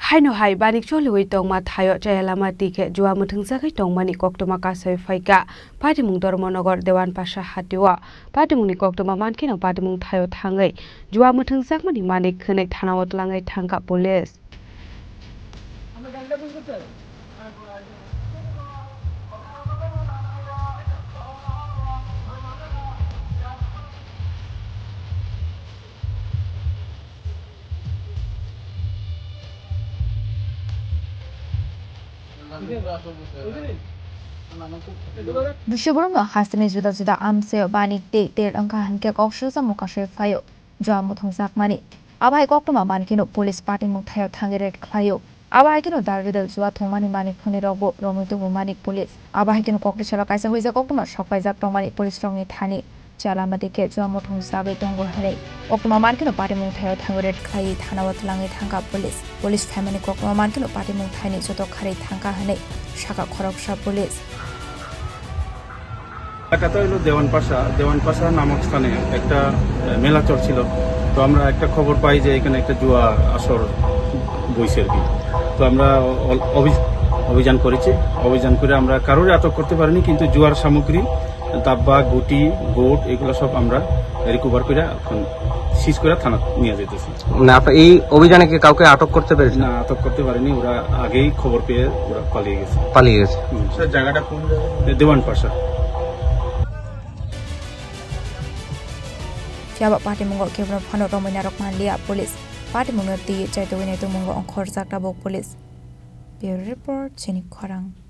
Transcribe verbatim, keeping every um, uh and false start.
Haino hai banik choliwi tongma thaio chaya lama tikhe jua mwthwngjagwi tongmani koktwma kasai phaikha. Patimung Dharmanagar Dewan Pasa hatio. Patimungni koktwma mankheno patimung thaio thangwi jua mwthwngjakmani manik khwnwi thanao twlangwi thangkha police. Dushiborno hasteni juda juda amseo bani tei tel wngkha hinkhe kok sujamo kasai phaio jua mwthwngjakmani. Abo hai koktwma mankheno police patimung thaio thangwi raid khlaio. Abo hai kheno dal bidal jua thwngmani manik khwnwi rokbo romwi tubu manik police. Abo hai kheno kokri salo kaisa huijak koktwma sokpaijak tongmani police rokni thani. Chala mati khe jua mwthwng sagwi tongo hwnwi koktwma mankheno patimung thaio thangwi raid khlaiwi thanao twlangwi thangkha police. Police phaimani koktwma mankheno patimung thaini joto kharwi thangkha hwnwi sakha khoroksa police. এলাকাটা হলো দেওয়ানপাশা। দেওয়ানপাশা নামক স্থানে একটা, আহ, মেলা চলছিল। তো আমরা একটা খবর পাই যে এখানে একটা জুয়া আসর বইছে আর কি। তো আমরা অ-, অভি-, অভিযান করেছি। অভিযান করে আমরা কারোরই আটক করতে পারিনি, কিন্তু জুয়ার সামগ্রী, দাব্বা, গুটি, বোর্ড, এগুলো সব আমরা রিকভার করে এখন সিজ করে থানা নিয়ে যেতেছি। মানে, আপনার এই অভিযানে কি কাউকে আটক করতে পেরেছেন? না, আটক করতে পারিনি, ওরা আগেই খবর পেয়ে ওরা পালিয়ে গেছে। পালিয়ে গেছে। হুম। স্যার, জায়গাটা কোন জায়গা? দেওয়ানপাশা। Phiya ba patimungo kebono phano romwi narwk manliya police. Patimungno twi chaitugwi naitukmungo ongkhorjak tabuk police. Bureau Report, Chini Khorang.